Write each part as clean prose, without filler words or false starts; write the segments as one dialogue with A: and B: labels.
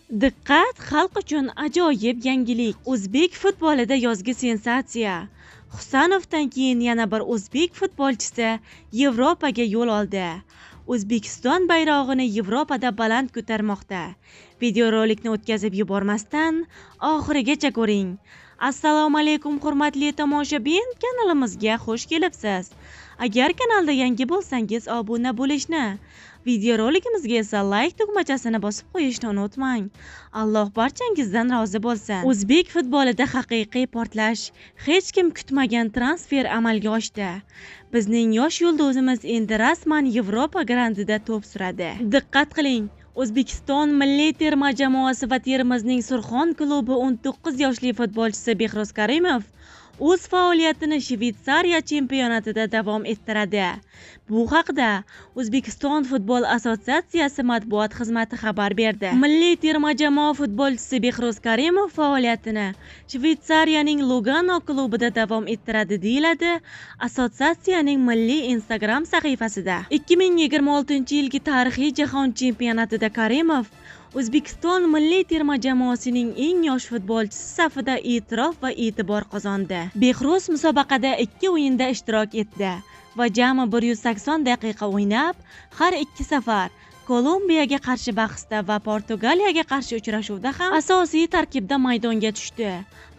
A: Diqqat, xalq uchun ajoyib yangilik. O'zbek futbolida yozgi sensatsiya. Husanovdan keyin yana bir o'zbek futbolchisi Yevropaga yo'l oldi. O'zbekiston bayrog'ini Yevropada baland ko'tarmoqda. Videorolikni o'tkazib yubormasdan oxirigacha ko'ring. Assalomu alaykum hurmatli tomoshabin, kanalimizga xush kelibsiz. Agar kanalda yangi bo'lsangiz obuna bo'lishni, videorolikimizga esa like tugmachasini bosib qo'yishni unutmang. Alloh barchangizdan rozi bo'lsin. O'zbek futbolida haqiqiy portlash, hech kim kutmagan transfer amalga oshdi. Bizning yosh yulduzimiz endi rasman Yevropa grandida to'p suradi. Diqqat qiling! O'zbekiston milliy terma jamoasi va Termizning Surxon klubi 19 yoshli futbolchisi Behruz Karimov o'z faoliyatini Shvetsariya chempionatida davom ettiradi. Bu haqda O'zbekiston futbol assotsiatsiyasi matbuot xizmati xabar berdi. Milliy terma jamoa futbolchisi Behruz Karimov faoliyatini Shvetsariyaning Lugano klubida davom ettiradi, deyiladi assotsiatsiyaning milliy Instagram sahifasida. 2026-yilgi tarixiy jahon chempionatida Karimov O'zbekiston milliy terma jamoasining eng yosh futbolchisi safida e'tirof va e'tibor qozondi. Behruz musobaqada 2 o'yinda ishtirok etdi va jami 180 daqiqa o'ynab, har ikki safar Kolumbiyaga qarshi bahsda va Portugaliyaga qarshi uchrashuvda ham asosiy tarkibda maydonga tushdi.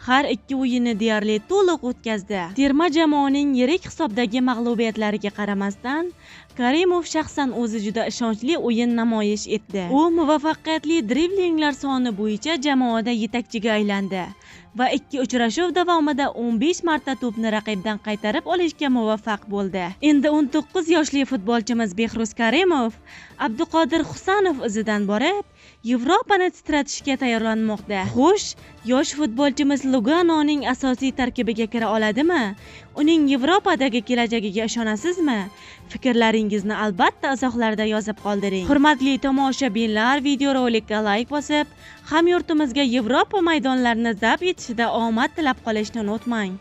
A: Har ikki o'yinni deyarli to'liq o'tkazdi. Terma jamoaning yirik hisobdagi mag'lubiyatlariga qaramasdan, Karimov shaxsan o'zi juda ishonchli o'yin namoyish etdi. U muvaffaqiyatli driblinglar soni bo'yicha jamoada yetakchiga aylandi va ikki uchrashuv davomida 15 marta to'pni raqibdan qaytarib olishga muvaffaq bo'ldi. Endi 19 yoshli futbolchimiz Behruz Karimov Abduqodir Husanov izidan borib, Yevropani titratishga tayyorlanmoqda. Xo'sh, yosh futbolchimiz Luganoning asosiy tarkibiga kira oladimi? Uning Yevropadagi kelajagiga ishonasizmi? Fikrlaringizni albatta izohlarda yozib qoldiring. Hurmatli tomoshabinlar, videorolikka like bosib, hamyurtimizga Yevropa maydonlarini zabt etishida omad tilab qolishni unutmang.